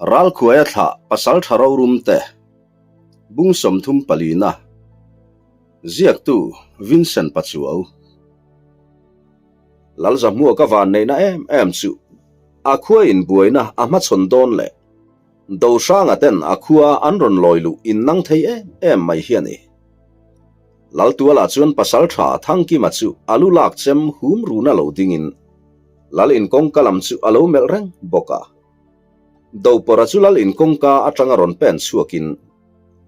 Ralkhuaia thlah pasaltha rorum te bung 30 palina ziaktu Vincent Pachuau. Lalzahmua ka van neihna em em chu a khua in buaina a hmachhawn dawn leh Dohranga ten a khua an rawn lawi luh in nang thei em em mai hi a ni. Laltualah chuan pasaltha Thangkima chu a lu lak chem hum runa lo dingin Lal in kawngka lam chu a lo melh reng bawk a. Dopawrha chu Lal in kawngka atanga rawn pen chhuakin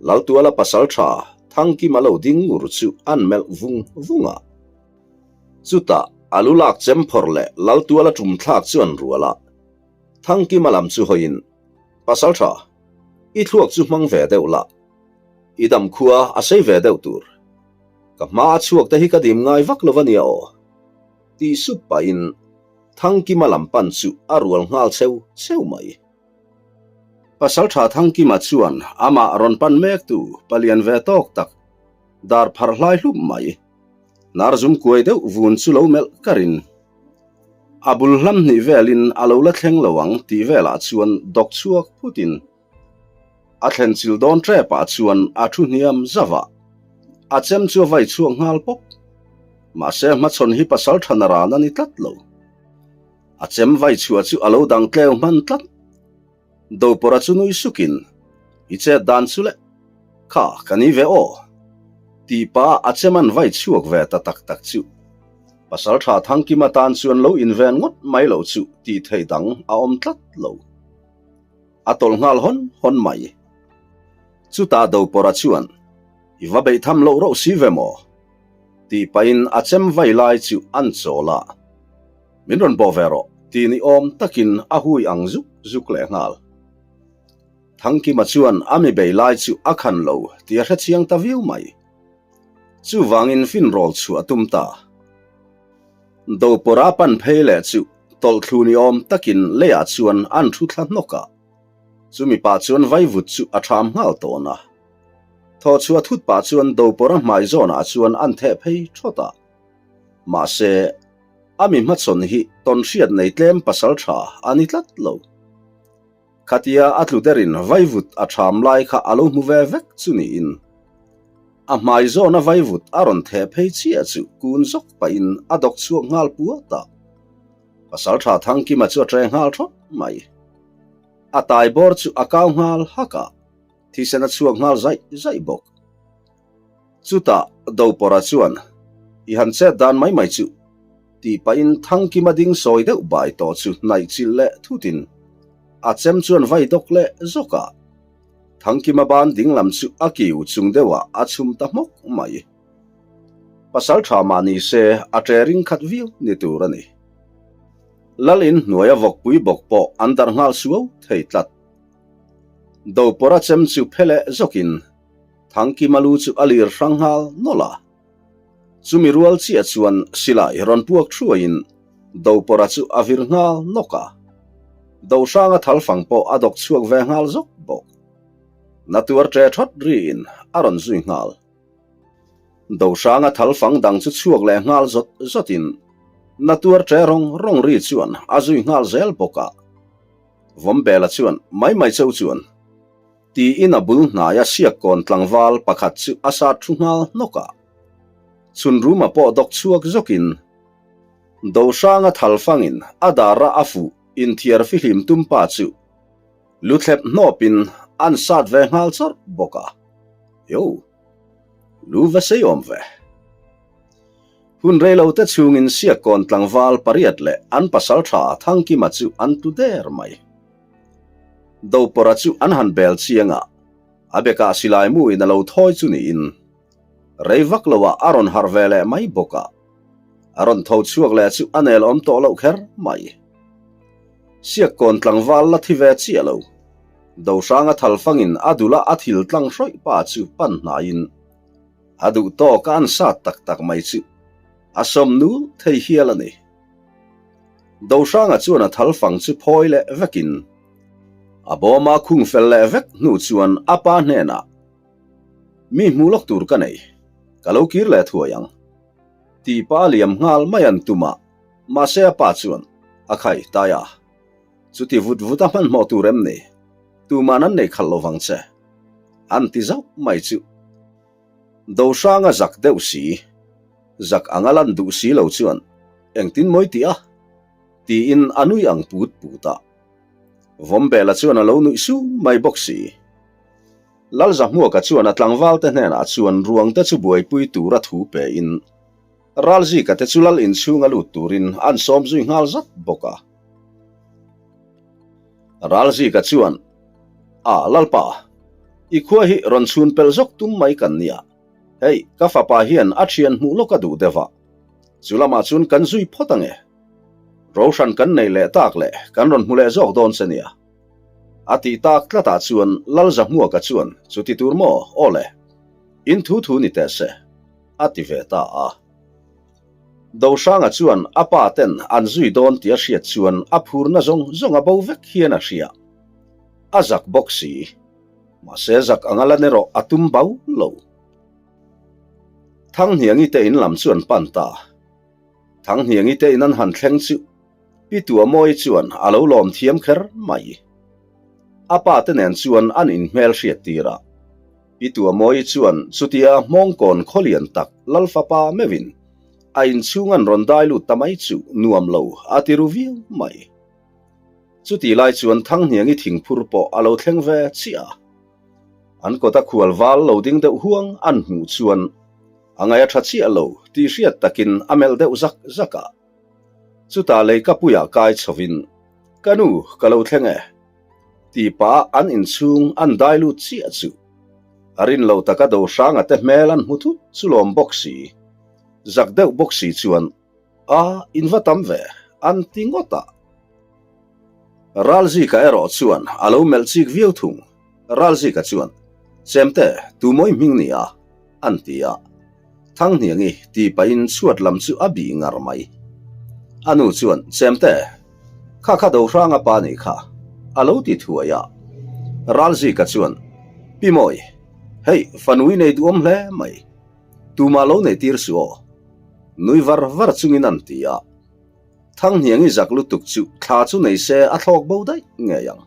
Laltuala pasaltha Thangkima lo ding ngur chu an melh vung vung a. Chutah a lu lak chem phawrh leh Laltuala tum thlak chu an rual a. Thangkima lam chu hawiin, Pasaltha, i thluak chu hmang ve deuh la. I dam khua a sei ve deuh tur. Ka hma a chhuak te hi ka dim ngai vak lo a nia aw. Tih sup pahin Thangkima lam pan chu a rual nghal cheu cheu mai. Pasaltha Thangkima chuan amah rawn pan mek tu palian ve tawk tak dar pharh hlai hlup mai. Hnar zum kuai deuh vun chu lo melh karin a bul hlam hnih velin a lo la thleng lo ang tih velah chuan dawk chhuak phutin a thlen chil dawn ṭepah chuan a thu hniam zauh a, a chem chu a vai chhuak nghal pawp. Mahse hmachhawn hi pasal tha na ran a ni tlat lo. A chem vai chhuah chu a lo dang tleu hman tlat. Dopawrha chu nui sukin, I chet dan chu le, kha ka ni ve aw, tih pah a chem an vai chhuak ve ta tak tak chu. Pasal tha Thangkima tan chuan lo inven ngawt mai lo chu tih theih dang a awm tlat lo. A tawlh nghal hawn hawn mai. Chutah Dopawrha chuan, I va beih tham loh rauh si ve maw? tih pahin a chem vai lai chu an chawl a. Min rawn bawh ve rawh tih ni awm takin a hui ang zuk zuk leh nghal. Thangkima chuan a mi bei lai chu a khan lo tih a hrechiang ta viau mai. Chuvangin finrawl chhuah a tum ta. Dopawrha pan phei leh chu tawlhthlu ni awm takin leiah chuan an thu thla hnawk a. Chumi pah chuan vaivut chu a ṭham nghal tawn a. Thaw chhuah thut pah chuan Dopawrha hmai zawnah chuan an theh phei thawt a. Mahse, a mi hmachhawn hi tawnhriat nei tlem pasal tha a ni tlat lo. Khatia a tlu derin vaivut a ṭham lai kha a lo hmu ve vek chu niin, a hmai zawna vaivut a rawn theh phei chiah chu kun zawk pahin a dawk chhuak nghal puat a. Pasal tha Thangkima chu a ṭe nghal ṭhawt mai. A tai bawr chu a kau nghal hak a, thisen a chhuak nghal zaih zaih bawk. Chutah Dopawrha chuan, I han chet dan mai mai chu, tih pahin Thangkima ding sawi deuh bai tawh chu hnaih chilh leh thutin a chem chuan vai dawk leh zawk a. Thangkima ban ding lam chu a kiu chung deuhah a chhum ta hmawk mai. Pasal tha mah ni se a ṭe ring khat viau ni tur a ni. Lal in hnuaia vawkpui bawk pawh an darh nghal suau thei tlat. Dopawrha chem chu phe leh zawkin Thangkima lu chu a lir hrang nghal nawlh a. Chumi rual chiah chuan silai rawn puak thuaiin Dopawrha chu a vir nghal nawk a. Dohranga thalfang pawh a dawk chhuak ve nghal zawk bawk. Natuar ṭe ṭhawt riin a rawn zui nghal. Dohranga thalfang dang chu chhuak leh nghal zawt zawtin natuar ṭe rawng rawng ri chuan a zui nghal zel bawk a. Vawmbela chuan mai mai cheu chuan. Tiin a bul hnaia siakkawn tlangval pakhat chu a sat thu nghal hnawk a. Chhun ruma pawh dawk chhuak zawkin Dohranga thalfangin a dara a fuh inthiar fihlim tum pa chu luthlep hnawpin an sat ve nghal chawrh bawk a. Yo! Lu va sei awm ve. Hun reilote chhungin siakkawn tlangval pariat leh an pasaltha Thangkima chu an tlu der mai. Dopawrha chu an han bel chiang a, a bekah silai muin a lo thawi chu niin rei vak loah a rawn harh ve leh mai bawk a, a rawn tho chhuak leh chu a nel awm tawh loh kher mai. Siakkawn tlangval la thi ve chiah lo, Dohranga thalfangin a dula a thil tlang hrawih pa chu pan hnaiin a duh tawk a an sat tak tak mai chu a sawm nul thei hial a ni. Dohranga chuan a thalfang chu phawi leh vekin a bawma khung fel leh vek hnu chuan a pa hnenah, Mi hmuh lawk tur ka nei, ka lo kir leh thuai ang, tih pa liam nghal mai an tum a, mahse a pa chuan, A khai, Taia, chuti vut vut a hmanhmawh tur em ni? Tuman an nei khalh lovang che. An ti zauh mai chu. Dohranga zak deuh si, zak anga lan duh si lo chuan engtin mawi tih a? Tiin a nui ang put put a. Vawmbela chuan a lo nuih sung mai bawk si. Lalzahmuaka chuan a tlangvalte hnenah chuan ruangte chu buaipui tura thu pein Ralzika te chu lal inchhunga lut turin an sawm zui nghal zat bawk a. Ralzika chuan, A, Lalpa, i khua hi rawn chhun pelh zawk tum mai kan nia. Hei, ka fapa hian a thian hmuh lawk a duh deuh a. Chu lamah chuan kan zui phawt ange. Rohran kan nei leh tak leh kan rawn hmu leh zawk dawn che nia. A tih tak tlatah chuan Lalzahmuaka chuan, Chuti tur maw, aw le. In thu thu ni teh se. A ti ve ta a. Dohranga chuan a pa ten an zui dawn tih a hriat chuan a phurna zawng zawng a bo vek hian a hria. A zak bawk si. Mahse zak anga lan erawh a tum bau lo. Thanghniangi te in lam chu an pan ta. Thanghniangi te in an han thleng chu Pi Tuamawi chuan a lo lawm thiam kher mai. A pa te nen chuan an inhmel hriat tir a. Pi Tuamawi chuan chutia hmawngkawn khawlian tak Lalfapa meuhin a inchhung an rawn dai lut ta mai chu nuam lo a ti ru viau mai. Chutih lai chuan Thanghniangi thingphur pawh a lo thleng ve chiah a. An kawta khual val lo ding deuh huang an hmuh chuan a ngaih a tha chiah lo tih hriat takin a melh deuh zak zak a. Chutah leikapuiah kai chhovin, Ka nu, ka lo thleng e. Tih pah an inchhung an dai lut chiah chu a rin lo taka Dohranga te hmel an hmu thut chu lawm bawk si, zak deuh bawk si chuan a in va tam ve an ti ngawt a. Ralzika erawh chuan a lo melh chik viau thung. Ralzika chuan, Chemte, tu mawi hming ni a? an ti a. Thanghniangi tih pahin chhuat lam chu a bih ngar mai. A nu chuan, Chemte, kha kha Dohranga pa nih kha, a lo ti thuai a. Ralzika chuan, Pi Mawi, hei fanui nei duhawm hle mai. Tumah lo nei tir suh aw. Nui var var chungin an ti a. Thanghniangi zak lutuk chu thla chu nei se a thlawk bo daih ngei ang.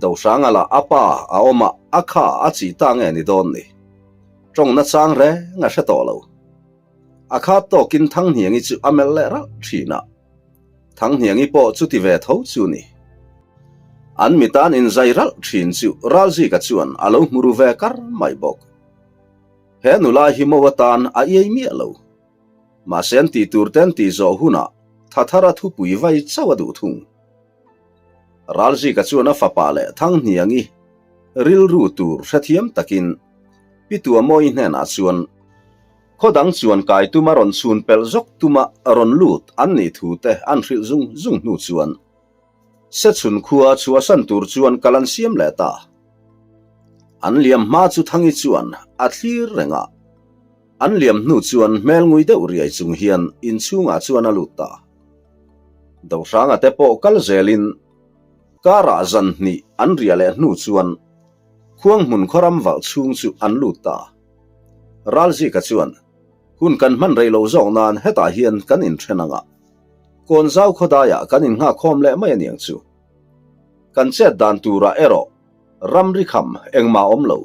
Dohranga lah a pa a awm a, a kha a chi ta nge ni dawn ni. Tawng nachang reng a hre tawh lo. A kha tawkin Thanghniangi chu a melh leh ralh thin a. Thanghniangi pawh chuti ve tho chu ni. An mitan inzai ralh thin chu Ralzika chuan a lo hmu ru ve kar mai bawk. He nula hi mo atan a iai miah lo. Mahse an tih tur te an tih zawh hunah Thathara thupui vai chauh a duh thung. Ralzika chuan a fapa leh Thanghniangi rilru tur hrethiam takin Pi Tuamawi hnenah chuan khaw dang chuan kai tuma rawn chhun pelh zawk tuma rawn lut an nih thu te an hrilh zung zung hnu chuan Sechhun khua chhuahsan tur chuan kal an siam leh ta. An liam hma chu Thangi chuan a thlir reng a, an liam hnu chuan hmel ngui deuh riai chung hian inchhungah chuan a lut ta. Dohranga te pawh kal zelin karah zan hnih an riah leh hnu chuan Khuanghmun khawram valh chhung chu an lut ta. Ralzika chuan, Hun kan hman rei lo zawk nan hetah hian kan inthen ang a, Kawnzau khawdaiah kan innghakkhawm leh mai aniang chu. Kan chet dan turah erawh ramri kham engmah awm lo.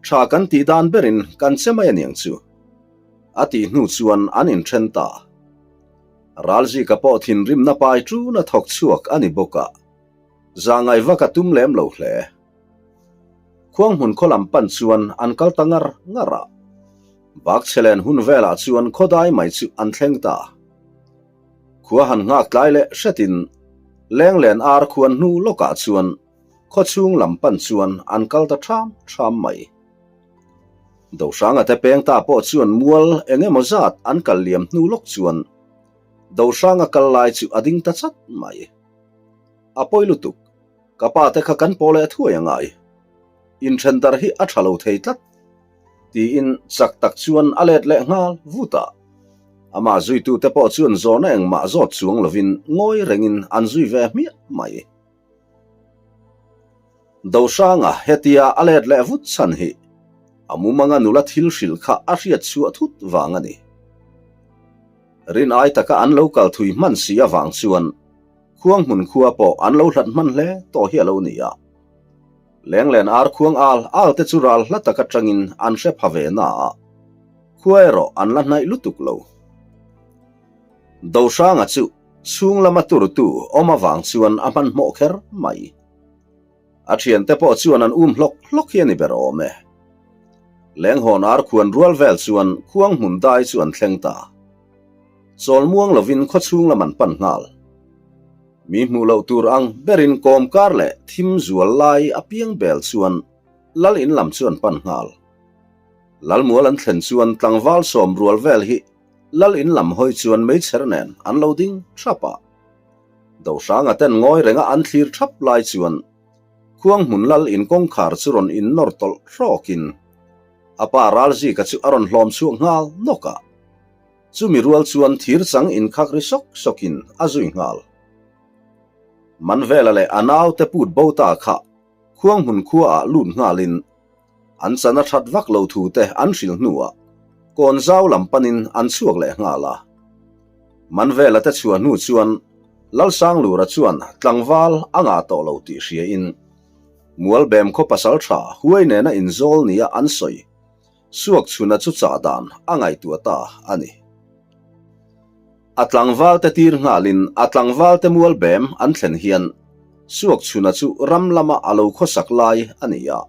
Tha kan tih dan berin kan che mai aniang chu. A tih hnu chuan an inthen ta. Ralzika pawh thinrimna pai ṭun a thawk chhuak a ni bawk a, zahngai vak a tum lem lo hle. Khuanghmun khaw lam pan chuan an kal ta ngar ngar a, Bakchhelen hun velah chuan khawdai mai chu an thleng ta. Khua han nghak tlai leh hretin Lenglen ar khuan hnu lawkah chuan khawchhung lam pan chuan an kal ta ṭham ṭham mai. Dohranga te peng ta pawh chuan mual eng emaw zat an kal liam hnu lawk chuan Dohranga kal lai chu a ding ta chat mai. A pawi lutuk, ka pa te kha kan pawh leh thuai a ngai. Inthen dar hi a tha lo thei tlat, tiin chak tak chuan a let leh nghal vut a. Amah zuitu te pawh chuan zawhna engmah zawt chuang lovin ngawi rengin an zui ve hmiah mai. Dohranga hetia a let leh vut chhan hi a mumanga nula thil hrilh kha a hriat chhuah thut vang a ni. Rin ai taka an lo kal thui hman si avang chuan Khuanghmun khua pawh an lo hlat hman hle tawh hi a lo ni a. Lenglen ar khuang al al te chu ral hla tak atangin an hre pha ve na a, khua erawh an la hnaih lutuk lo. Dohranga chu chhung lama turtu awm avang chuan a hmanhmawh kher mai. A thiante pawh chuan an um hlawk hlawk hi a ni ber awm e. Lenghawn ar khuan rual vel chuan khuang hmun dai chu an thleng ta. Chawl muang lovin khawchhung lam an pan nghal. Mi hmuh loh tur ang berin kawm kar leh thim zual lai apiang bel chuan Lal in lam chu an pan nghal. Lalmual an thlen chuan tlangval sawm rual vel hi Lal in lam hawi chuan meichher nen an lo ding thap a. Dohranga ten ngawi renga an thlir thap lai chuan Khuanghmun Lal in kawngkhar chu rawn in nawr tawlh hrawkin a pa Ralzika chu a rawn hlawm chhuak nghal nawk a. Chumi rual chuan thir chang inkhak ri sawk sawkin a zui nghal. Manvela leh a naute put bo ta kha Khuanghmun khuaah lut nghalin an chan a that vak lo thu te an hrilh hnuah kawn zau lam panin an chhuak leh nghal a. Manvela te chhuah hnu chuan Lalsanglura chuan tlangval a ngah tawh lo tih hriain Mualbem khaw pasal tha huai nena inzawl nia an sawi Suak chhuna chu chah dan a ngaihtuah ta a ni. A tlangval te tir nghalin a tlangval te mual bem an thlen hian Suak chhuna chu ram lama a lo khawsak lai a ni a.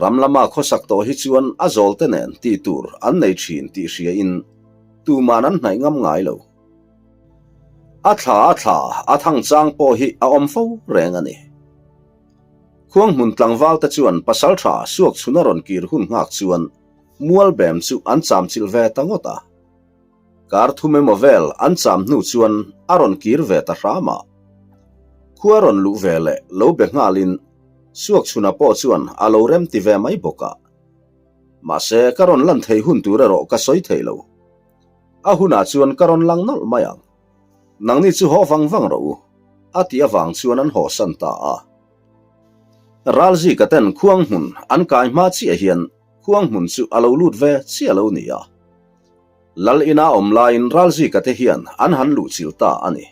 Ram lama khawsak tawh hi chuan a zawl te nen tih tur an nei thin tih hriain tuman an hnaih ngam ngai lo. A thla a thla a thang chang pawh hi a awm fo reng a ni. Khuanghmun tlangval te chuan pasaltha suak chhuna rawn kir hun nghak chuan mualbem chu an cham chilh ve ta ngawt a. Kar thum emaw vel an cham hnu chuan a rawn kir ve ta hram a. Khua rawn luh ve leh lo be nghalin suak chhuna pawh chuan a lo rem ti ve mai bawk a. Mahse ka rawn lan thei hun tur erawh ka sawi thei lo. A hunah chuan ka rawn lang nawlh mai ang. Nangni chu haw vang vang rawh u, a tih avang chuan an hawsan ta a. Ralzika ten khuang hmun an kai hma chiah hian khuang hmun chu a lo lut ve chiah lo ni a. Lal ina awm laiin Ralzika te hian an han luhchilh ta a ni.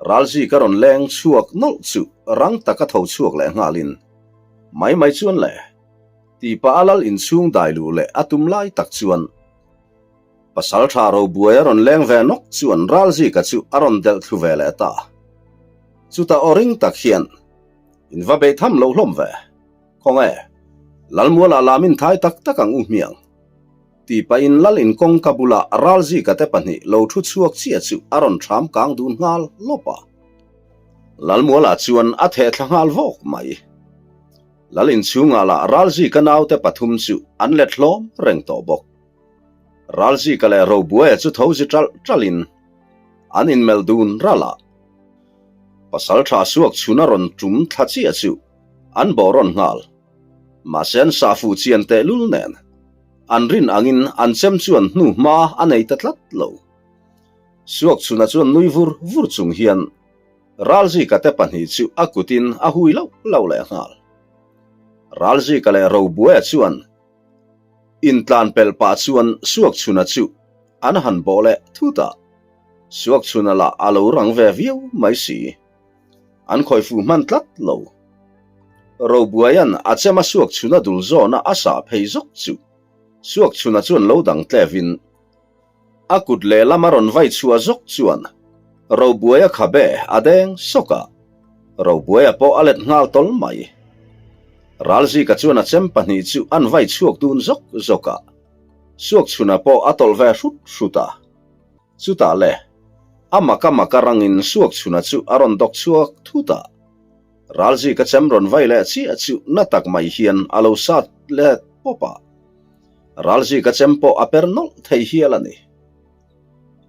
Ralzika rawn leng chhuak nawlh chu rang taka tho chhuak leh nghalin, Mai mai chuan le, tih pah a lal inchhung dai luh leh a tum lai tak chuan, Pasal tha Robuai a rawn leng ve nawk chuan Ralzika chu a rawn delh thlu ve leh ta. Chutah aw ring tak hian, In va beih tham loh hlawm ve. Khawnge, Lalmualah lam in thai tak tak ang u hmiang. Tih pahin Lal in kawngka bulah Ralzika te pahnih lo thu chhuak chiah chu a rawn thram kang dun nghal lawp a. Lalmualah chuan a theh thla nghal vawk mai. Lal in chhungah lah Ralzika naute pathum chu an let hlawm reng tawh bawk. Ralzika leh Robuaia chu tho zi ṭalh ṭalhin an inmelh dun ralh a. Pasalṭha suak chhun a rawn ṭum thla chiah chu an bawh rawn nghal. Mahse an sah fuh chian tehlul nen an rin angin an chem chuan hnu hma a nei ta tlat lo. Suak chhuna chuan nui vur vur chung hian Ralzika te pahnih chu a kutin a hui lauh lauh leh nghal. Ralzika leh Robuaia chuan Intlan pelh pah chuan Suakchhuna chu an han bawh leh thut a, Suakchhuna lah a lo rang ve viau mai si. An khawih fuh hman tlat lo. Robuaia'n a chem a Suakchhuna dul zawna a sah phei zawk chu Suakchhuna chuan lo dang tlevin A kut lehlam a rawn vai chhuah zawk chuan Robuaia khabe a deng sawk a, Robuaia pawh a let nghal tawl mai. Ralzika chuan a chem pahnih chu an vai chhuak dun zawk zawk a, Suakchhuna pawh a tawlh ve hrut hrut a. Chutah le, a maka maka rangin Suakchhuna chu a rawn dawk chhuak thut a, Ralzika chem rawn vai leh chiah chu na tak mai hian a lo sat let pawp a. Ralzika chem pawh a per nawlh thei hial a ni.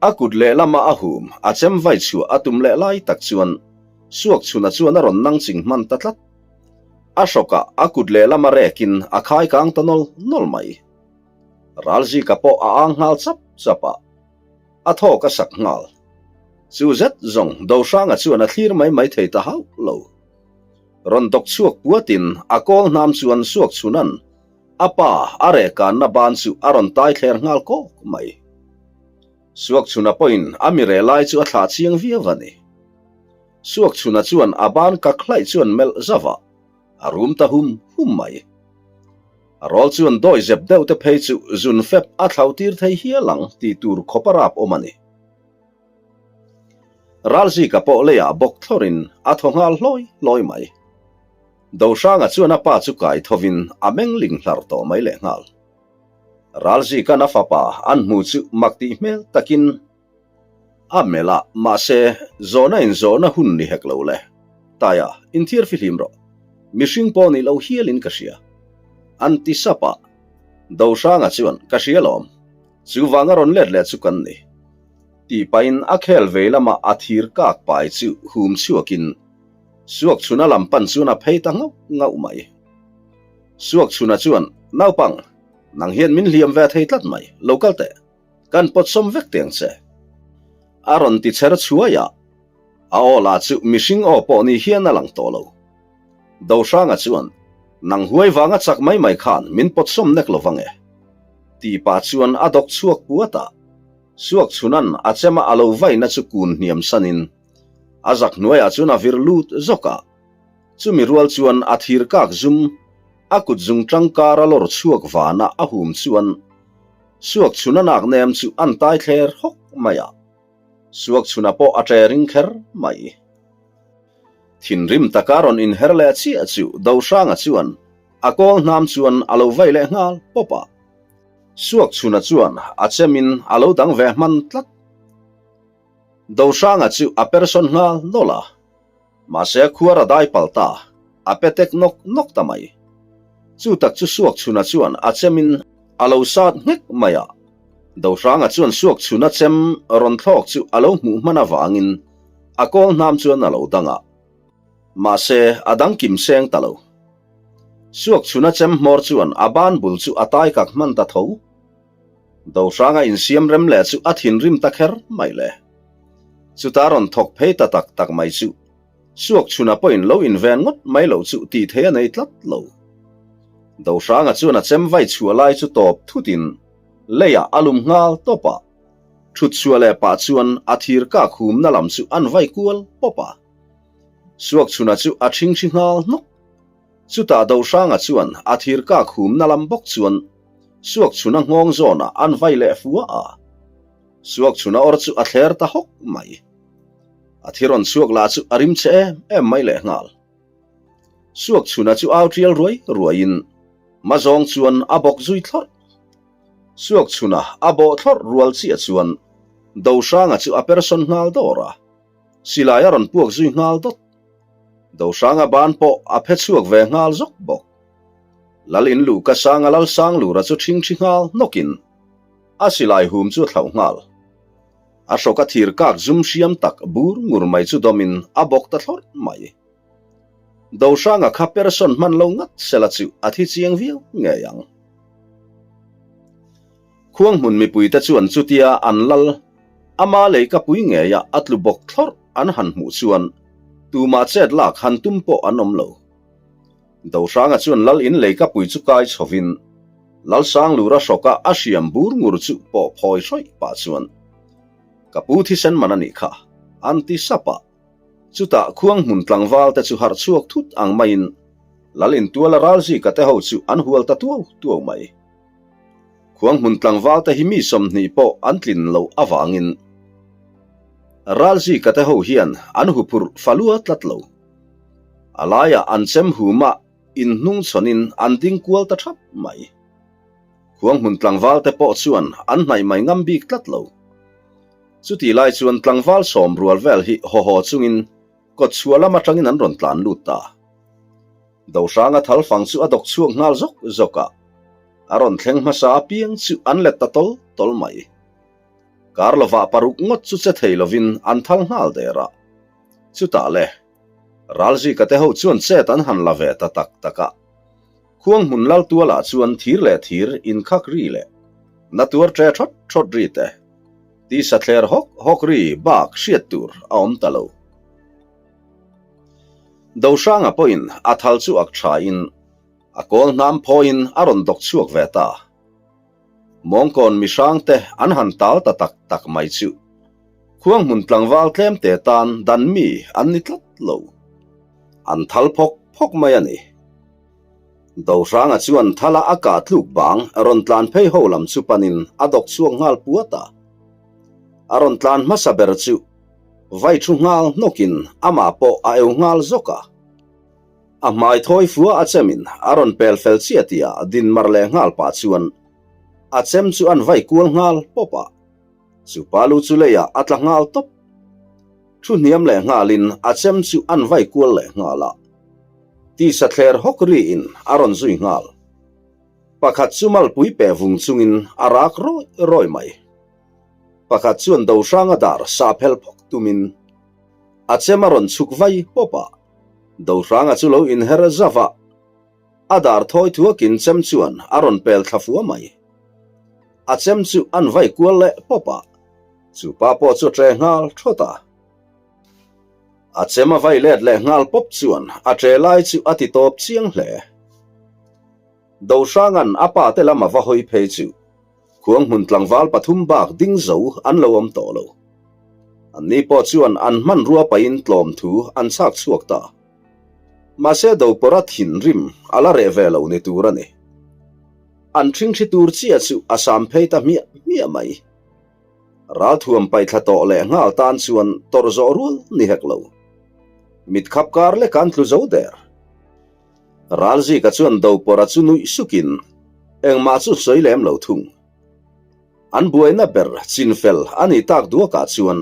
A kut lehlama a hum a chem vai chhuah a tum leh lai tak chuan Suakchhuna chuan a rawn nang ching hman ta tlat. A hrawkah a kut lehlama rekin a khai kang ta nawl nawl mai. Ralzika pawh a ang nghal chap chap a, a thawk a sak nghal. Chu zet zawng Dohranga chuan a thlir mai mai thei ta hauh lo. Rawn dawk chhuak puatin a kawl hnam chuan Suakchhuna'n A pa a rehkanna ban chu a rawn tai thler nghal kawk mai. Suakchhuna pawhin a mi reh lai chu a thlah chiang viau a ni. Suakchhuna chuan a ban kak hlaih chuan melh zauh a. A rum ta hum hum mai. A rawl chuan dawi zep deuh te phei chu zun fep a thlau tir thei hial ang tih tur khawp a rap awm a ni. Ralzika pawh leiah bawk thlawrin a thaw nghal hlawi hlawi mai. Dohranga chuan a pa chu kai thovin a meng ling hlar tawh mai lehnghal. Ralzika'n a fapa an hmu chu mak tih hmel takin a melh a, mahse, zawhna inzawhna hun ni hek lo le. Taia, inthiar fihlim rawh. Mihring pawh nih lo hialin ka hria. An ti sap a. Dohranga chuan, Ka hria lawm. Chu vanga rawn let leh chu kan ni. Tih pahin a khel vei lama a thir kak pai chu hum chhuakin Suakchhuna lam pan chuan a phei ta ngauh ngauh mai. Suakchhuna chuan, Naupang, nang hian min hliam ve thei tlat mai, lo kal teh. Kan pawt sawm vek teng che. A rawn ti chher chhuai a, a aw lah chu mihring aw pawh ni hian a lang tawh lo. Dohranga chuan, Nang huai vanga chak mai mai khan min pawt sawm nek lo vang e. Tih pah chuan a dawk chhuak puat a, Suakchhuna'n a chema a lo vaina chu kun hniam sanin a zak hnuaiah chuan a vir lut zawk a, chumi rual chuan a thir kak zum a kut zung tangkar a lawr chhuak vana a hum chuan Suakchhuna nak nem chu an tai thler hawk mai a, Suakchhuna pawh a ṭe ring kher mai. Thinrim taka rawn inher leh chiah chu Dohranga chuan a kawl hnam chuan a lo vai leh nghal pawp a, Suakchhuna chuan a chemin a lo dang ve hman tlat. Dohranga chu a persawn nghal nawlh a. Mahse khuar a dai pal ta, a pe tek nawk nawk ta mai. Chu tak chu Suakchhuna chuan a chemin a lo sat nghek mai a. Dohranga chuan Suakchhuna chem rawn thlawk chu a lo hmuh hman avangin a kawl hnam chuan a lo dang a. Mahse a dang kim seng ta lo. Suakchhuna chem hmawr chuan a ban bul chu a tai kak hman ta tho. Dohranga insiam rem leh chu a thinrim ta kher mai le. Chuta rawn thawk phei ta tak tak mai chu Suakchhuna pawhin lo inven ngawt mai loh chu tih thei a nei tlat lo. Dohranga chuan a chem vai chhuah lai chu tawp thutin leiah a lum nghal tawp a, thut chhuah leh pah chuan a thir kak humna lam chu an vai kual pawp a. Suakchhuna chu a ṭhingṭhi nghal hnawk. Chutah Dohranga chuan a thir kak humna lam bawk chuan Suakchhuna nghawng zawnah an vai leh fua a. Suakchhuna awr chu a thler ta hawk mai. A thi rawn chhuak lah chu a rim che em em mai lehnghal. Suakchhuna chu au tial ruai ruaiin mazawng chuan a bawk zui thlawrh. Suakchhuna a bawh thlawrh rual chiah chuan Dohranga chu a persawn nghal dawr a, silai a rawn puak zui nghal dawt. Dohranga ban pawh a phe chhuak ve nghal zawk bawk. Lal in luh ka sanga lal sang lura chu ṭhingṭhi nghal hnawkin a silai hum chu a thlauh nghal. A hrawk a thir kak zum hriam tak bur ngur mai chu dawmin a bawk ta thlawrh mai. Dohranga kha person hman lo ngat sela chu a thi chiang viau ngei ang. Khuanghmun mipuite chuan chutia an lal ama leikapui ngeia a tlu bawk thlawrh an han hmuh chuan tumah chet lak han tum pawh an awm lo. Dohranga chuan lal in leikapui chu kai chhovin Lalsanglura hrawka a hriam bur ngur chu pawh phawi hrawih pah chuan Ka pu thisen man a nih kha, an ti sap a. Chutah khuanghmun tlangval te chu harh chhuak thut ang maiin Lal intuala ralzika te ho chu an hual ta tuau tuau mai. Khuanghmun tlangval te hi mi 20 pawh an tlin loh avangin ralzika te ho hian an huphurh falua tlat lo. A laiah an chem hum a, inhnung chhawnin an ding kual ta thap mai. Khuanghmun tlangval te pawh chuan an hnaih mai ngam bik tlat lo. Chutih lai chuan tlangval sawm rual vel hi haw haw chungin kawt chhuah lam atangin an rawn tlan lut ta. Dohranga thal fang chu a dawk chhuak nghal zawk zawk a, a rawn thleng hmasa apiang chu an let ta tawl tawl mai. Kar lovah paruk ngawt chu che thei lovin an thal nghal der a. Chutah le, Ralzika te ho chuan chet an han la ve ta tak tak a. Khuanghmun Laltualah chuan thir leh thir inkhak ri leh na tuar ṭe ṭhawt ṭhawt ri te, tisa thler hawk hawk ri bak hriat tur a awm ta lo. Dohranga pawhin a thal chu ak ṭhain a kawl hnam phawiin a rawn dawk chhuak ve ta. Mawngkawn mihrangte an han tal ta tak tak mai chu Khuanghmun tlangval tlemte tan dan mi an ni tlat lo. An thal phawk phawk mai a ni. Dohranga chuan thala a kah tluk bang rawn tlan phei ho lam chu panin a dawk chhuak nghal puat a. A rawn tlan hmasa ber chu vai thu nghal hnawkin amah pawh a eu nghal zawk a. A hmai thawi fua a chemin a rawn pel fel chiah tihah din mar leh nghal pah chuan a chem chu an vai kual nghal pawp a. Chu pa lu chu leiah a tla nghal tawp. Thu hniam leh nghalin a chem chu an vai kual leh nghal a. Tisa thler hawk riin a rawn zui nghal. Pakhat chu malpui peh vung chungin a rak rawi rawi mai. Pakhat chuan Dohranga dar sah phel phawk tumin a chem a rawn chhuk vai pawp a. Dohranga chu lo inher zauh a. A dar thawi thuakin chem chuan a rawn pel thla fua mai. A chem chu an vai kual leh pawp a, chu pa pawh chu a ṭe nghal ṭhawt a. A chem a vai let leh nghal pawp chuan a ṭe lai chu a ti tawp chiang hle. Dohranga'n a pa te lam a va hawi phei chu Khuanghmun tlangval pathum bak ding zo an lo awm tawh lo. Anni pawh chuan an hmanrua pahin tlawm thu an chhak chhuak ta. Mahse Dopawrha thinrim a la reh ve lo ni tur a ni. An ṭhingṭhi tur chiah chu a sam phei ta hmiah hmiah mai. Ralthuam paihthla tawh leh nghal tan chuan tawrh zawh rual ni hek lo. Mit khap kar lek an tlu zo der. Ralzika chuan Dopawrha chu nuih sukin engmah chu sawi lem lo thung. An buaina ber chinfel a nih tak duakah chuan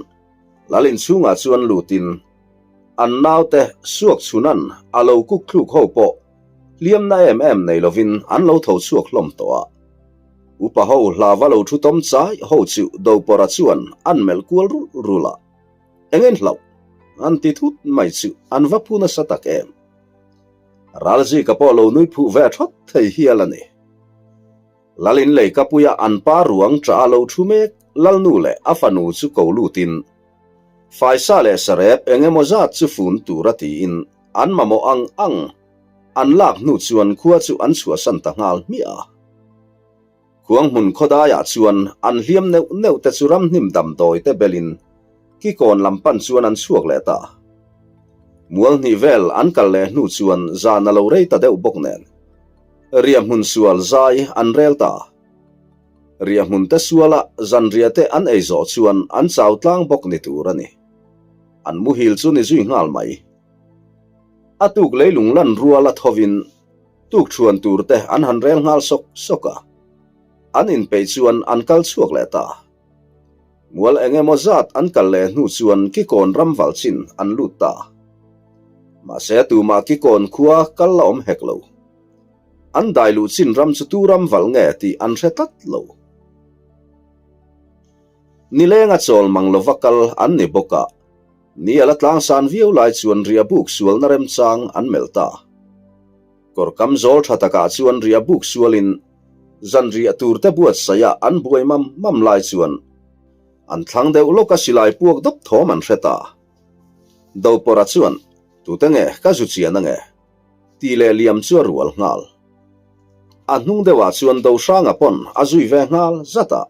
Lal inchhungah chuan lutin an naute suak chhunan a lo kuk thluk ho pawh hliamna em em nei lovin an lo tho chhuak hlawm tawh a. Upa ho hlava lo thu tawm chai ho chu Dopawrha chuan an melh kual rulh rulh a. Eng en hlauh an ti thut mai chu an va phu nasa tak em. Ralzika pawh lo nui phuh ve thawt thei hial a ni. Lalin leikapuia an pa ruang ṭah a lo thu mek Lalnu leh a fanu chu ko lutin Faisa leh sarep eng emaw zat chu fun tura tiin an mamawh ang ang an lak hnu chuan khua chu an chhuahsan ta nghal hmiah a. Khuanghmun khawdaiah chuan an hliam neuh neuh te chu ramhnim damdawi te belin kikawn lam pan chuan an chhuak leh ta. Mual hnih vel an kal leh hnu chuan zan a lo rei ta deuh bawk nen riahhmun sual zai an rel ta. Riahhmun te suala zanriah te an ei zawh chuan an chau tlang bawk ni tur a ni. An muhil chu ni zui nghal mai. A tuk leilung lan rual a thovin Tukṭhuan tur te an han rel nghal sawk sawk a, an inpeih chuan an kal chhuak leh ta. Mual eng emaw zat an kal leh hnu chuan Kikawn ram val chin an lut ta. Mahse tumah Kikawn khua kal la awm hek lo. An dai luh chin ram chu tu ram val nge tih an hre tlat lo. Nilenga chawl mang lova kal an ni bawk a. Ni a la tlangsan viau lai chuan riahbuk sualna remchang an melh ta. Kawr kam zawl tha takah chuan riahbuk sualin zan riah turte buatsaih a an buai mam mam lai chuan an thlang deuh lawka silai puak dawp thawm an hre ta. Dopawrha chuan, Tute nge ka zu chian ange? Tih leh liam chu a rual nghal. A hnung deuhah chuan Dohranga pawn a zui ve nghal zat a.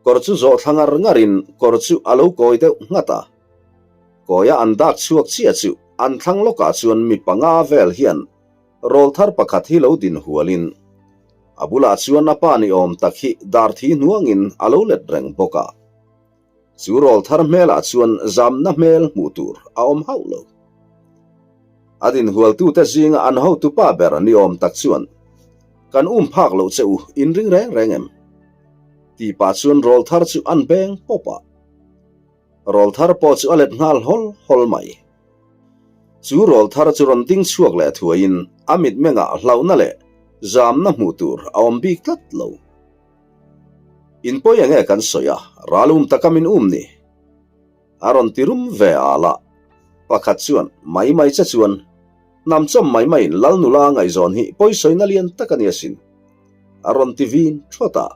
Kawr chu zawh thla ngar ngarin kawr chu a lo kawi deuh nghat a. Kawia an dak chhuak chiah chu an thlang lawkah chuan mi panga vel hian rawlthar pakhat hi lo din hualin a bulah chuan a pa ni awm tak hi dar thi hnuangin a lo let reng bawk a. Chu rawlthar hmelah chuan zamna hmel hmuh tur a awm hauh lo. A dinhualtute zinga an hotupa ber ni awm tak chuan, Kan um phak loh che u, in ring reng reng em? Tih pah chuan rawlthar chu an beng pawp a. Rawlthar pawh chu a let nghal hawl hawl mai. Chu rawlthar chu rawn ding chhuak leh thuaiin a mitmengah hlauhna leh zamna hmuh tur a awm bik tlat lo. In pawi enge kan sawi a, ral um taka min um ni? A rawn ti rum ve al a. Pakhat chuan mai mai che chuan hnam chawm mai maiin Lal nula ngaihzawn hi pawisawina lian tak a ni asin. A rawn ti vin thawt a.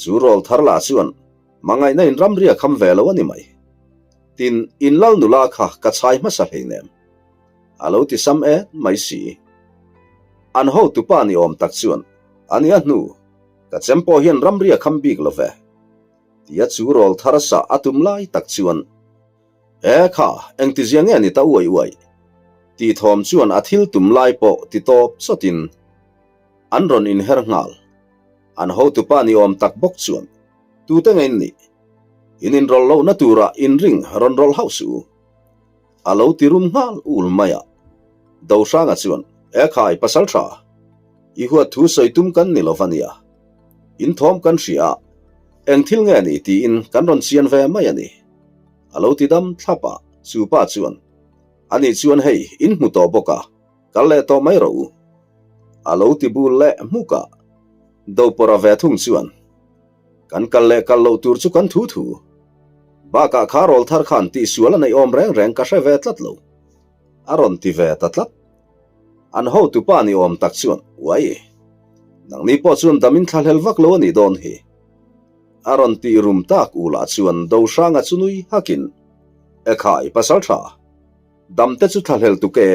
Chu rawl thar lah chuan hmangaihna in ramri a kham ve lo a ni mai. Tin, in Lal nula kha ka chhai hmasa hleinem. A lo ti sam et mai si. An hotupa ni awm tak chuan a nia hnu, ka chem pawh hian ramri a kham bik lo ve. Tia chu rawl thar sah a tum lai tak chuan, E kha, engtizia nge ni ta uai uai? Tih thawm chuan a thil tum lai pawh ti tawp chawtin an rawn inher nghal. An hotupa ni awm tak bawk chuan, Tute nge in nih? In inrawlh lohna turah inring rawn rawlh hauh suh u. A lo ti rum nghal ul mai a. Dohranga chuan, E khai, pasal tha, i huat thu sawi tum kan ni lo va nia. In thawm kan hria a, eng thil nge ni tiin kan rawn chian ve mai a ni. A lo ti dam thlap a, chu pa chuan, Ani chuan hei, in hmu tawh bawk a, kal leh tawh mai rawh u. A lo ti bul leh hmuk a. Dopawrha ve thung chuan, Kan kal leh kal loh tur chu kan thu thu. Bakah kha rawl thar khan tihsual a neih awm reng reng ka hre ve tlat lo. A rawn ti ve ta tlat. An hotupa ni awm tak chuan, Uai! Nangni pawh chuan dam in thlahlel vak lo a nih dawn hi. A rawn tih rum tak ulah chuan Dohranga chu nui hakin, Ekhai, pasal tha! Dam te chu thlahlel tuk e.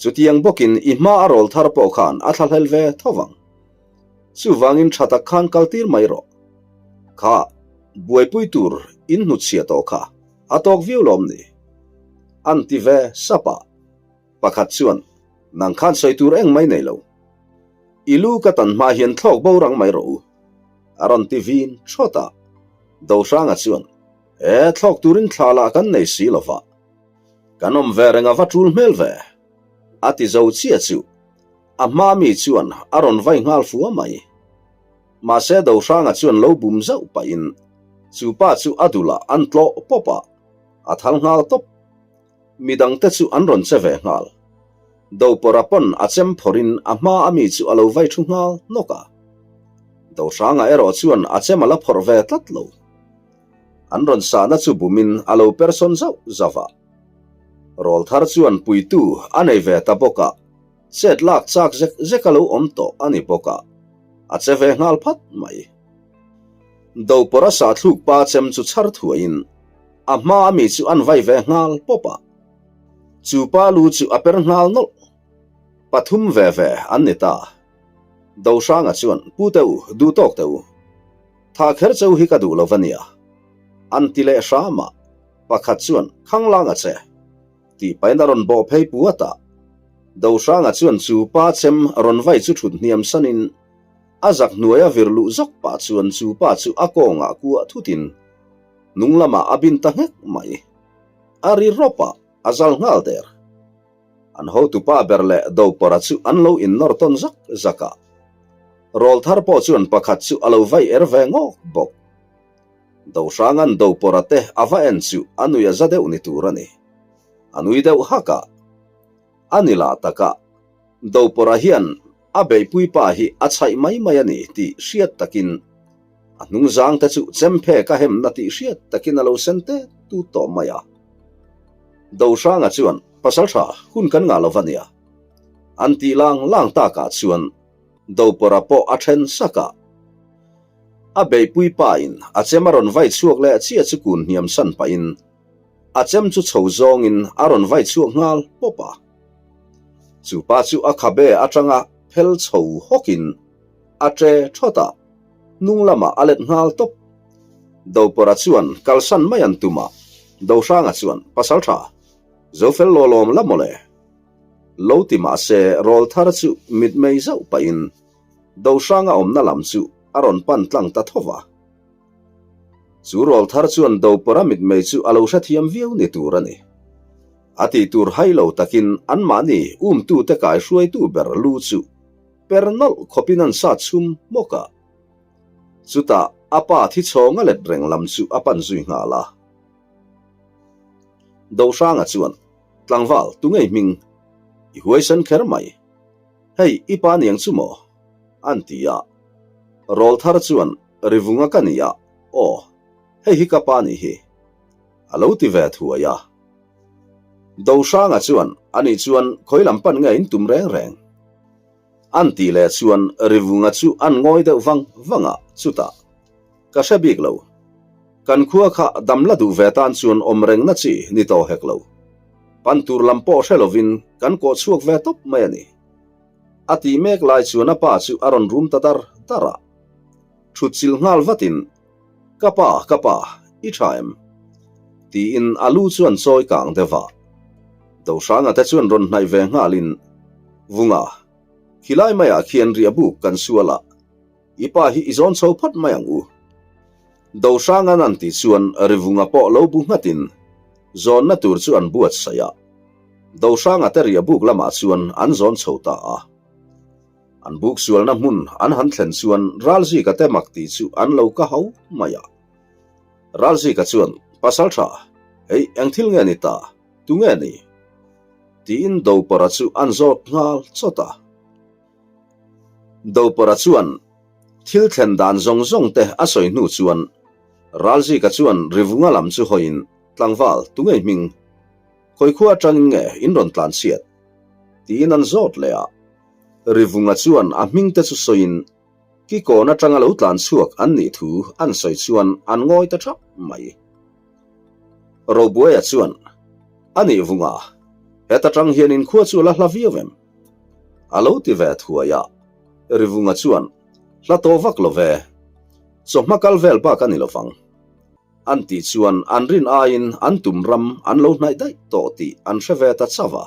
Chutiang bawkin i hma a rawl thar pawh khan a thlahlel ve tho vang. Chuvangin tha tak khan kal tir mai rawh. Kha, buaipui tur in hnutchhiah tawh kha a tawk viau lawm ni? An ti ve sap a. Pakhat chuan, Nang khan sawi tur eng mai nei lo. I lu ka tan hma hian thlawk bo rang mai rawh u. A rawn ti vin thawt a. Dohranga chuan, E, thlawk turin thla lah kan nei si lo va. Kan awm ve reng a va tul hmel ve. A ti zo chiah chu. A hma mi chuan a rawn vai nghal fua mai. Mahse Dohranga chuan lo bum zauh pahin chu pa chu a dulah an tlawh pawp a, a thal nghal tawp. Midangte chu an rawn che ve nghal. Dopawrha pawn a chem phawrhin a hma a mi chu a lo vai thu nghal nawk a. Dohranga erawh chuan a chem a la phawrh ve tlat lo. An rawn sahna chu bumin a lo persawn zauh zauh a. Rawl thar chuan puitu a nei ve ta bawk a, chet lak chak zek zek a lo awm tawh a ni bawk a, a che ve nghal phat mai. Dopawrha sahthluk pa chem chu chhar thuaiin a hma a mi chu an vai ve nghal pawp a, chu pa lu chu a per nghal nawlh. Pathum ve ve an ni ta. Dohranga chuan, Pu teh u, duh tawk teh u. Tha kher cheu hi ka duh lo va nia. An ti leh hram a. Pakhat chuan, Khanglang a che! tih pahin a rawn bawh phei puat a. Dohranga chuan chu pa chem rawn vai chu thut hniam sanin a zak hnuaia vir luh zawk pah chuan chu pa chu a kawngah kuah thutin hnung lamah a bin ta nghek mai. A ri rawp a, a zal nghal der. An hotupa ber leh Dopawrha chu an lo innawr tawn zak zak a. Rawl thar pawh chuan pakhat chu a lo vai er ve ngawk bawk. Dohranga'n Dopawrha te a va en chu a nui a za deuh ni tur a ni. A nui deuh hak a. A ni lah tak a, Dopawrha hian a beihpui pa hi a chhaih mai mai a ni tih hriat takin a hnungzang te chu chemphek a hemna tih hriat takin a lo sen tet tut tawh mai a. Dohranga chuan, Pasaltha, hun kan ngah lo va nia. An tih lang lang takah chuan Dopawrha pawh a then sak a. A beihpui pain a chem a rawn vai chhuak leh chiah chu kun hniam san pahin a chem chu chho zawngin a rawn vai chhuak nghal pawp a. Chu pa chu a khabe atanga phel chho hawkin a ṭe ṭhawt a, hnung lamah a let nghal tawp. Dopawrha chuan kalsan mai an tum a, Dohranga chuan, Pasalṭha, Zofel lawlawm la mawle. Lo ti mah se rawl thar chu mitmei zauh pahin Dohranga awmna lam chu a rawn pan tlang ta tho va. Chu rawl thar chuan Dopawrha mitmei chu a lo hrethiam viau ni tur a ni. A tih tur hai lo takin anmahni umtute kaihruaitu ber lu chu per nawlh khawpin an sa chhum hmawk a. Chutah a pa thi chhawng a let reng lam chu a pan zui nghal a. Dohranga chuan, Tlangval, tu ngei hming? I huaisen kher mai. Hei, i pa niang chu maw? An ti a. Rawl thar chuan, Rivunga ka ni a, aw, hei hi ka pa nih hi. A lo ti ve thuai a. Dohranga chuan, Ani chuan khawi lam pan nge in tum reng reng? An tih leh chuan Rivunga chu an ngawi deuh vang vang a, chutah, Ka hre bik lo. Kan khua kha dam la duh ve tan chuan awm rengna chi ni tawh hek lo. Pan tur lam pawh hre lovin kan kawh chhuak ve tawp mai a ni. A tih mek lai chuan a pa chu a rawn rum ta dar dar a. Thut chilh nghal vatin, Ka pa, ka pa, i tha em? Tiin a lu chuan chawi kang deuh a. Dohranga te chuan rawn hnaih ve nghalin, Vunga, khilai maiah khian riah buk kan sual a, i pa hi i zawn chho phawt mai ang u. Dohranga'n an tih chuan Rivunga pawh lo bu nghatin zawnna tur chu an buatsaih a, Dohranga te riah buk lamah chuan an zawn chho ta a. An buk sualna hmun an han thlen chuan Ralzika te mak tih chu an lo ka hau mai a. Ralzika chuan, Pasal tha, hei eng thil nge ni ta? Tu nge ni? Tiin Dopara chu an zawt nghal chawt a. Dopara chuan thil thlen dan zawng zawng te a sawi hnu chuan Ralzika chuan Rivunga lam chu hawiin, Tlangval, tu ngei hming? Khawi khua atangin nge in rawn tlan chhiat? Tiin an zawt leh a. Rivunga chuan a hming te chu sawiin Kikawn atanga lo tlan chhuak an nih thu an sawi chuan an ngawi ta thap mai. Robuaia chuan, A nih vunga, heta tang hian in khua chu a la hla viau em? A lo ti ve thuai a. Rivunga chuan, Hla tawh vak lo ve, chawhma kal vel bak a ni lovang. An tih chuan an rin aiin an tum ram an lo hnaih daih tawh tih an hre ve ta chauh a.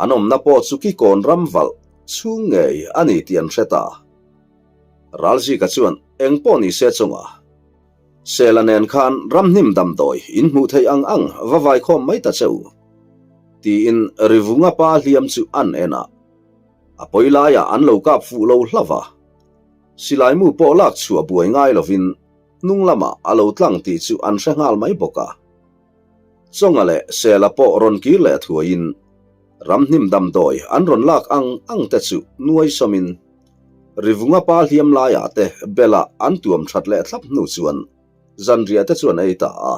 An awmna pawh chu Kikawn ram valh chhung ngei a ni tih an hre ta. Ralzika chuan eng pawh ni se chunga Sela nen khan ramhnim damdawi in hmuh theih ang ang va vai khawm mai ta che u, tiin Rivunga pa hliam chu an en a. A pawi laiah an lo kap fuh lo hlauh a. Silaimu pawh lak chhuah buai ngai lovin hnung lamah a lo tlang tih chu an hre nghal mai bawk a. Chawnga leh Sela pawh rawn kir leh thuaiin ramhnim damdawi an rawn lak ang ang te chu nuai sawmin Rivunga pa hliam laiah te bela an tuam that leh thlap hnu chuan zanriah te chu an ei ta a.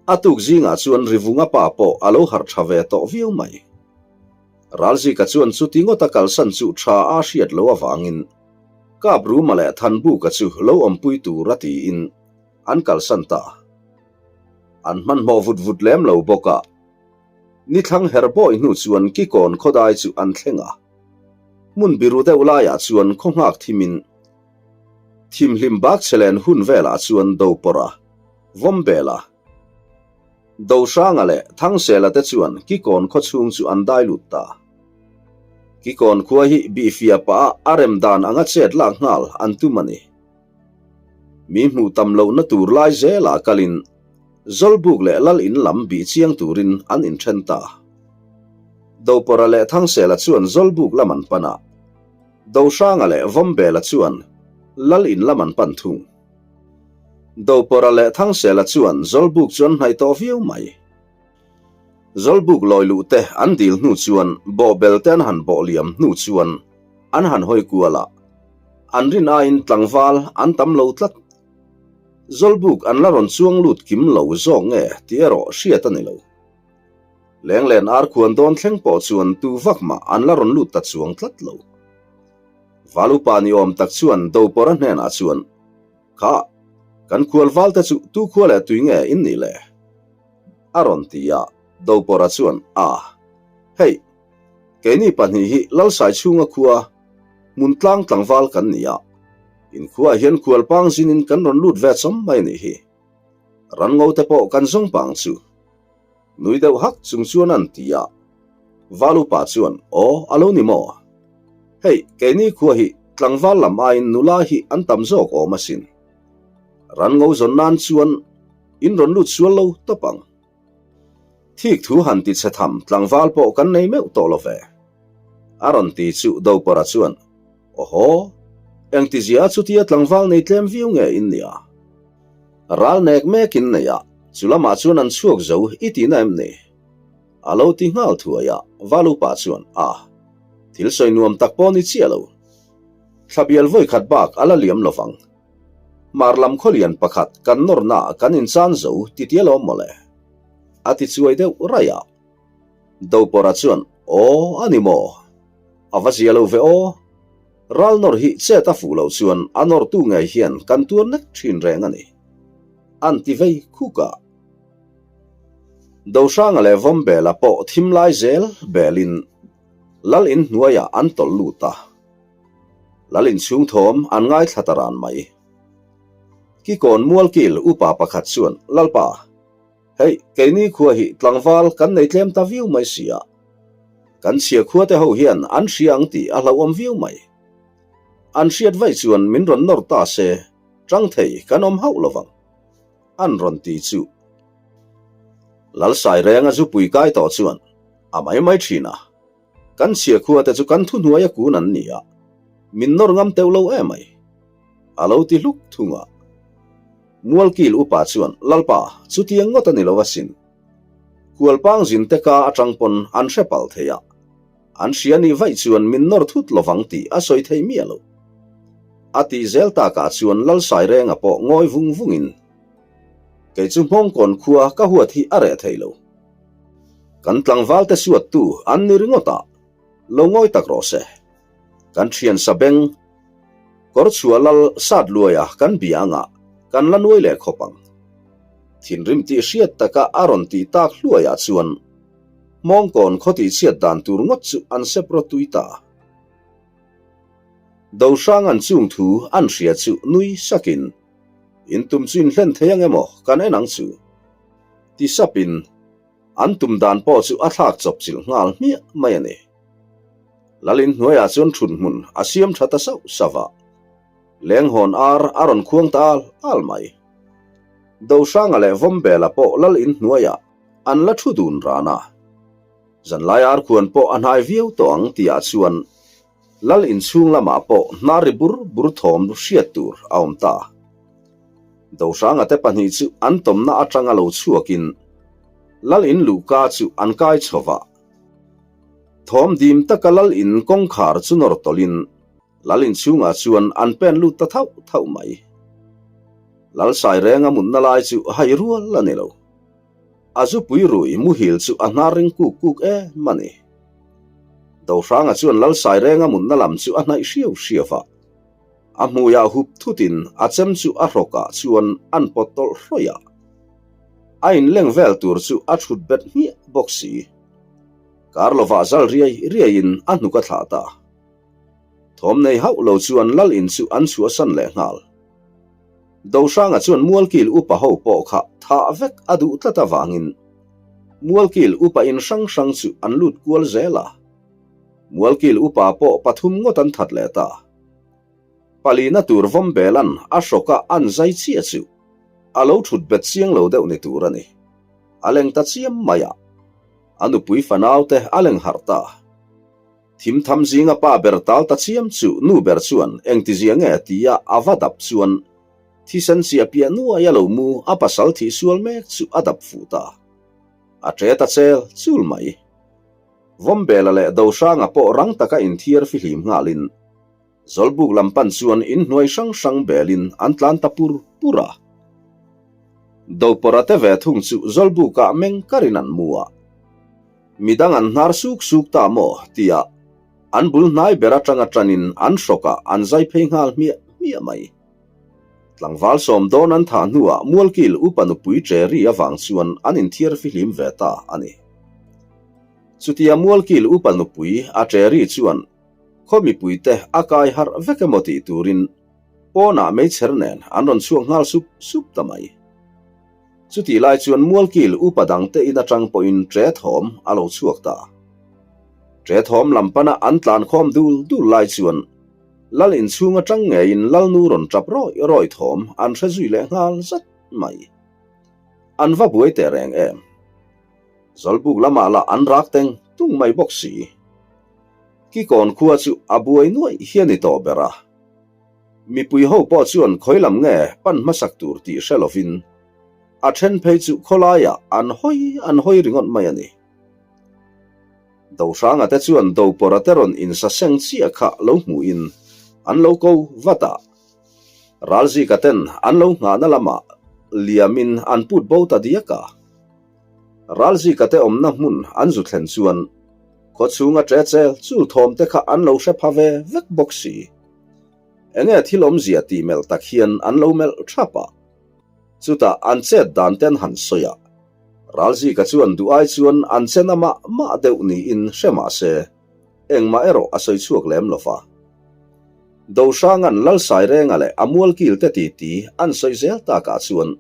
A tuk zingah chuan Rivunga pa pawh a lo harh tha ve tawh viau mai. Ralzika chuan chuti ngawta kalsan chu tha a hriat loh avangin Kapruma leh Thanbuka chu lo awmpui tur a tiin an kalsan ta. An hmanhmawh vut vut lem lo bawk a. Ni thlang her bawi hnu chuan Kikawn khawdai chu an thleng a. Hmun biru deuh laiah chuan khaw nghak thimin thimhlim bak che len hun velah chuan Dopawrha, Vawmbela, Dohranga leh Thangsela te chuan Kikawn khaw chhung chu an dai lut ta. Kikawn khua hi bihfiah pah a a rem dan anga chet lak nghal an tum a ni. Mi hmuh tam lohna tur lai zelah kalin Zawlbuk leh Lal in lam bih chiang turin an inthen ta. Dopawrha leh Thangsela chuan Zawlbuk lam an pan a, Dohranga leh Vawmbela chuan Lal in lam an pan thung. Dopawrha leh Thangsela chuan Zawlbuk chu an hnaih tawh viau mai. Zawlbuk lawi luh te an dil hnu chuan bawhbel te an han bawh liam hnu chuan an han hawi kual a, an rin aiin tlangval an tam lo tlat. Zawlbuk an la rawn chuang lut kim lo zawk nge tih erawh hriat a ni lo. Lenglen ar khuan dawn thleng pawh chuan tu vak mah an la rawn lut ta chuang tlat lo. Val upa ni awm tak chuan Dopawrha hnenah chuan, Kha, kan khual val te chu tu khua leh tui nge in nih le? A rawn ti a, Dopawrha chuan, A, hei, keini pahnih hi Lalsai chhunga khua hmun tlang tlangval kan ni a, in khuaah hian khual pang zinin kan rawn lut ve chawm mai a nih hi. Ranngo te pawh kan zawng pang chu. Nui deuh hak chung chuan an ti a. Val upa chuan, Aw, a lo ni maw? Hei, keini khua hi tlangval lam aiin nula hi an tam zawk awm asin. Ranngo zawn nan chuan in rawn lut sual lo tawp ang. Thik thu han ti chhe tham tlangval pawh kan nei meuh tawh lo ve. A rawn ti chu Dopara chuan, Awhaw, engtizia chutia tlangval nei tlem viau nge in nia? Ral nek mek in nei a, chu lamah chuan an chhuak zo i tihna em ni? A lo ti nghal thuai a, Valupa chuan, A, thil sawi nuam tak pawh ni chiah lo. Thlabial vawi khat bak a la liam lovang. Hmar lam khawlian pakhat kan nawrna kan inchan zo ti tia lawm mawle. A ti chuai deuh raih a. Dopawrha chuan, Aw, a ni maw? A va zia lo ve aw. Ral nawr hi chet a fuh loh chuan a nawrtu ngei hian kan tuar nek thin reng a ni. An ti vei khuk a. Dohranga leh Vawmbela pawh thim lai zel belin Lal in hnuaiah an tawlh lut a. Lal in chhung thawm an ngaithla ta ran mai. Kikawn Mualkil upa pakhat chuan, Lalpa! Hei, keini khua hi tlangval kan nei tlem ta viau mai si a. Kan chhia khua te ho hian an hria ang tih a hlauhawm viau mai. An hriat vaih chuan min rawn nawr ta se, tang thei kan awm hauh lo vang. An rawn ti chu. Lalsai renga zupui kai tawh chuan a mai mai thin a. Kan chhia khua te chu kan thuhnuai a kun an ni a, min nawr ngam teuh lo em mai. A lo ti hluk thung a. Mualkil upa chuan, Lalpa, chutiang ngawt a ni lo asin. Kualpang zin te ka atang pawn an hre palh thei a. An hria nih vaih chuan min nawr thut lovang tih a sawi thei miah lo. A tih zel takah chuan Lalsai renga pawh ngawi vung vungin, Kei chu Hmawngkawn khua ka huat hi a reh thei lo. Kan tlangval te suattu an ni ringawt a, lo ngawi tak rawh se. Kan thian sa beng kawr chhuah lal sat luaia kan bia anga kan la nuai leh khawp ang. Thinrim tih hriat taka a rawn tih tak hluaiah chuan Hmawngkawn khaw tih chhiat dan tur ngawt chu an sep rawt tui ta. Dohrang an chung thu an hria chu nui sakin, In tum chu in hlen thei ang emaw kan en ang chu. Ti sapin an tum dan pawh chu a thlak chawp chilh nghal hmiah mai a ni. Lalin hnuaiah chuan thut hmun a siam tha ta sauh sauh a, lenghawn ar a rawn khuang ta al al mai. Dohranga leh Vawmbela pawh Lalin hnuaiah an la thu dun ran a, zanlai ar khuan pawh a hnai viau tawh ang tihah chuan Lal inchhung lamah pawh hnar ri bur bur thawm hriat tur a awm ta. Dohranga te pahnih chu an tawmna atanga lo chhuakin Lal in luhka chu an kai chho va. Thawm dim taka Lal in kawngkhar chu nawr tawlhin Lal inchhungah chuan an pen lut ta thauh thauh mai. Lal Sairenga mutna lai chu hai rual a ni lo. A zupui rui muhil chu a hnar ring kuk kuk em a ni. Dohranga chuan Lalsai renga mutna lam chu a hnaih hriau hriau a. A hmuiah hup thutin a chem chu a hrawkah chuan an pawt tawlh hrawih a. A inleng vel tur chu a thut bet hmiah bawk si. Kar lovah zal riai riaiin a hnuk a thlah ta. Thawm nei hauh lo chuan Lal in chu an chhuahsan leh nghal. Dohranga chuan Mualkil upa ho pawh kha thah vek a duh tlat avangin Mualkil upa in hrang hrang chu an lut kual zel a. Mualkil upa pawh pathum ngawt an that leh ta. Palina tur Vawmbelan a hrawka an zai chiah chu a lo thut bet chiang lo deuh ni tur a ni. A leng ta chiam mai a. A nupui fanaute a leng harh ta. Thim tham zinga pa ber tal ta chiam chu nu ber chuan engtizia nge tia a va dap chuan thisen chiah piah nuai a lo mu a pasal thih sual mek chu a dap fuh ta. A ṭe ta chel chul mai. Vawmbela leh Dohranga pawh rang taka inthiar fihlim nghalin Zawlbuk lam pan chuan inhnuai hrang hrang belin an tlan ta pur pur a. Dopawrha te ve thung chu Zawlbukah meng karin an mu a. Midang an hnar suk suk ta maw tia an bul hnai ber atanga tanin an hrawkah an zai phei nghal hmiah hmiah mai. Tlangval sawm dawn an thah hnuah Mualkil upa nupui Ṭeri avang chuan an inthiar fihlim ve ta a ni. Chutia Mualkil upa nupui a Ṭeri chuan khaw mipuite a kai harh vek emaw tih turin pawnah meichher nen an rawn chhuak nghal sup sup ta mai. Chutih lai chuan Mualkil upa dangte in atang pawhin ṭe thawm a lo chhuak ta. Ṭe thawm lam pana an tlan khawm dul dul lai chuan Lal inchhung atang ngeiin Lalnu rawn ṭap rawih rawih thawm an hre zui leh nghal zat mai. An va buai teh reng em? Zawlbuk lamah lah an rak teng tung mai bawk si. Kikawn khua chu a buai nuaih hi a ni tawh ber a. Mipui ho pawh chuan khawi lam nge pan hmasak tur tih hre lovin a then phei chu khawlaiah an hawi an hawi ringawt mai a ni. Dohranga te chuan Dopawrha te rawn insaseng chiah kha lo hmuhin an lo ko vat a. Ralzika ten an lo nghahna lamah liamin an put bo ta diak a. Ralzika te awmna hmun an zu thlen chuan khawchhunga ṭe chel chul thawm te kha an lo hre pha ve vek bawk si. Enge thil awmzia tih melh tak hian an lo melh thap a. Chutah an chet dan te an han sawi a. Ralzika chuan duh ai chuan an che na mah mah deuh niin hre mah se, engmah erawh a sawi chhuak lem lo va. Dohranga'n Lalsairenga leh a mualkil te titi an sawi zel takah chuan.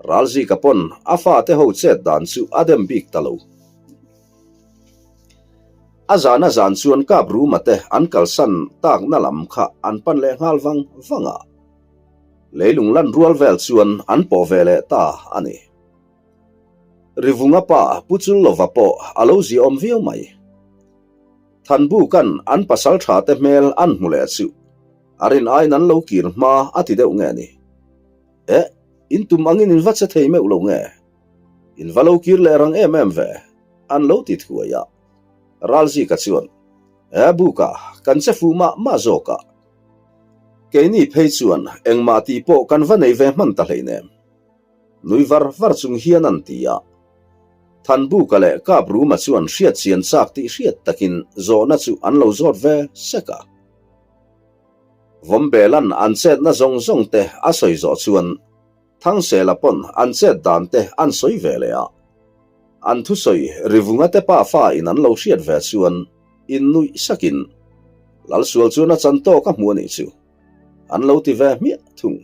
Ralzika pawn a fate ho chet dan chu a dem bik ta lo. A zan a zan chuan kap ruma te an kalsan takna lam kha an pan leh nghal vang vang a. Leilung lan rual vel chuan an pawh ve leh ta a ni. Rivunga pa Pu Chullova pawh a lo ziaawm viau mai. Thanbuka'n an pasal tha te hmel an hmu leh chu a rin aiin an lo kir hma a ti deuh nge ni? Eh, in tum angin in va che thei meuh lo nge? In va lo kir leh rang em em ve? An lo ti thuai a. Ralzika chuan, Eh, Buka, kan che fuh mah mah zawk a. Keini phei chuan engmah tih pawh kan va nei ve hman ta hleinem. Nui var var chung hian an ti a. Thanbuka leh Kapruma chuan hriat chian chak tih hriat takin zawhna chu an lo zawt ve sek a. Vawmbelan an chetna zawng zawng te a sawi zawh chuan Thangsela pawn an chet dan te an sawi ve leh a. An thusawi Rivunga te pafa in an lo hriat ve chuan innuih sakin Lalsual chuan a chan tawk a hmu a nih chu. An lo ti ve hmiah thung.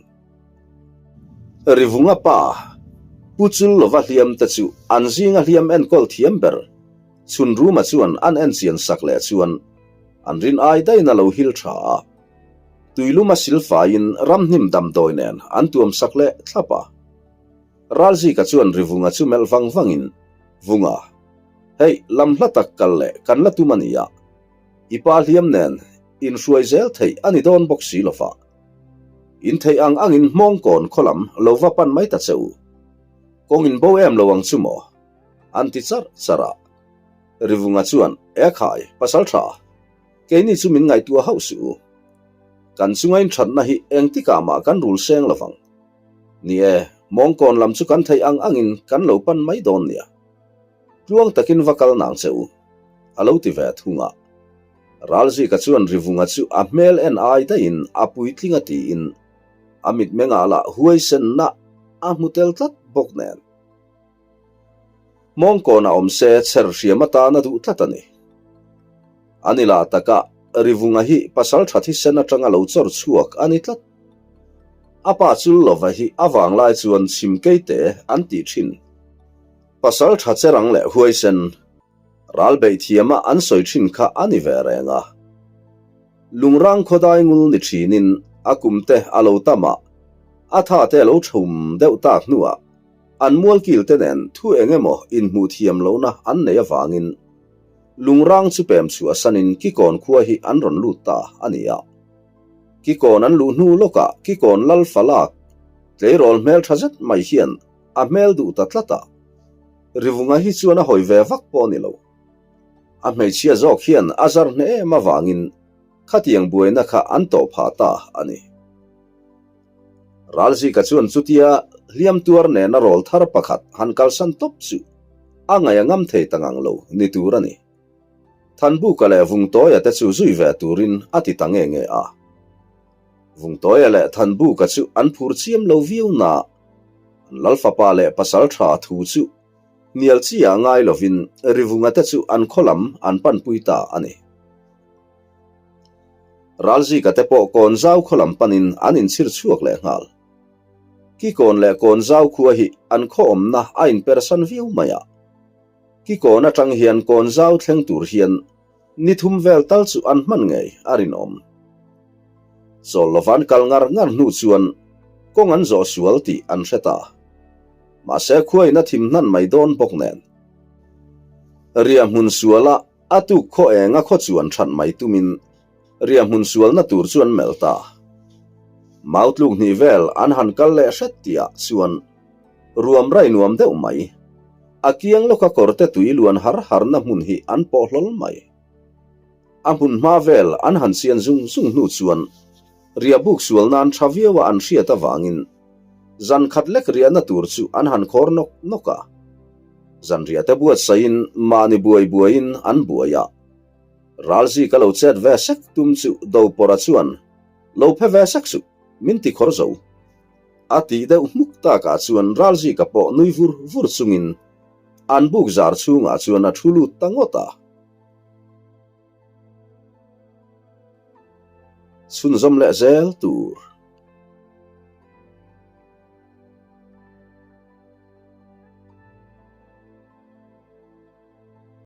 Rivunga pa, Pu Chullova hliam te chu an zinga hliam enkawl thiam ber Chhunruma chuan an enchian sak leh chuan an rin ai daiin a lo hil tha a. Tuiluma silfaiin ramhnim damdawi nen an tuam sak leh thlap a. Ralzika chuan Rivunga chu melh vang vangin, Vunga, hei lam hla tak kal leh kan la tum a nia. I pa hliam nen inhruai zel theih a ni dawn bawk si lova. In theih ang angin hmawngkawn khaw lam lo va pan mai ta che u. Kawng in bo em lo ang chu maw? An ti charh charh a. Rivunga chuan, E khai, pasal tha, keini chu min ngaihtuah hauh suh u. Kan chunga inthatna hi engtikah mah kan rul seng lovang. Ni e, hmawngkawn lam chu kan theih ang angin kan lo pan mai dawn nia. Tluang takin va kal nang che u, a lo ti ve thung a. Ralzika chuan Rivunga chu a hmel en ai daihin a puitling a tiin a mitmengah lah huaisenna a hmu tel tlat bawk nen. Hmawngkawn a awm se chher hriam atan a duh tlat a ni. A ni lah taka Rivunga hi pasal tha thisen atanga lo chawr chhuak a ni tlat. A pa Chullova hi a vanglai chuan chhimkeite an tih thin. Pasal tha cherang leh huaisen, ral beih thiama an sawi thin kha a ni ve reng a. Lungrang khawdai ngul ni thinin a kumte a lo tam a, a thate a lo thum deuh tak hnuah an mualkil te nen thu eng emaw inhmuh thiam lohna an nei avangin Lungrang chu pem chhuah sanin Kikawn khua hi an rawn lut ta a ni a. Kikawn an luh hnu lawkah Kikawn lal falak tleirawl hmeltha zet mai hian A hmel duh ta tlat a, Rivunga hi chuan a hawi ve vak pawh a ni lo. A hmeichhia zawk hian a zar hneh em avangin khatiang buaina kha an tawh phah ta a ni. Ralzika chuan chutia hliam tuar nena rawl thar pakhat han kalsan tawp chu a ngaih a ngam thei ta ngang lo ni tur a ni. Thanbuka leh Vungtawia te chu zui ve turin a ti ta nge nge a. Vungtawia leh Thanbuka chu an phur chiam lo viau na, an Lalfapa leh Pasaltha thu chu hnial chi ah ngai lovin Rivunga te chu an khaw lam an panpui ta a ni. Ralzika te pawh Kawnzau khaw lam panin an inchhir chhuak leh nghal. Kikawn leh Kawnzau khua hi an khaw awmna a inpersan viau mai a. Kikawn atang hian Kawnzau thleng tur hian Ni thum vel tal chu an hman ngei a rinawm. Chawl lovan kal ngar ngar hnu chuan kawng an zawh sual tih an hre ta. Mahse khuain a thim hnan mai dawn bawk nen. Riahhmun suala a tuk khaw eng a khaw chuan that mai tumin riahhmun sualna tur chu an melh ta. Mau tluk hnih vel an han kal leh hret tihah chuan Ruam rai nuam deuh mai. A kiang lawka kawrte tui luan har harna hmun hi an pawh hlawl mai. A hmun hma vel an han chian zung zung hnu chuan riahbuk sual nan tha viaua an hriat avangin zan khat lek riahna tur chu an han khawr nawk nawk a. Zan riahte buatsaihin mahni buai buaiin an buai a. Ralzi ka lo chet ve sek tum chu Dopawrha chuan lo phe ve sek suh, min ti khawr zo. A tih deuh hmuk takah chuan Ralzika pawh nui vur vur chungin an buk zar chhungah chuan a thu lut ta ngawt a. Chhunzawm leh zel tur.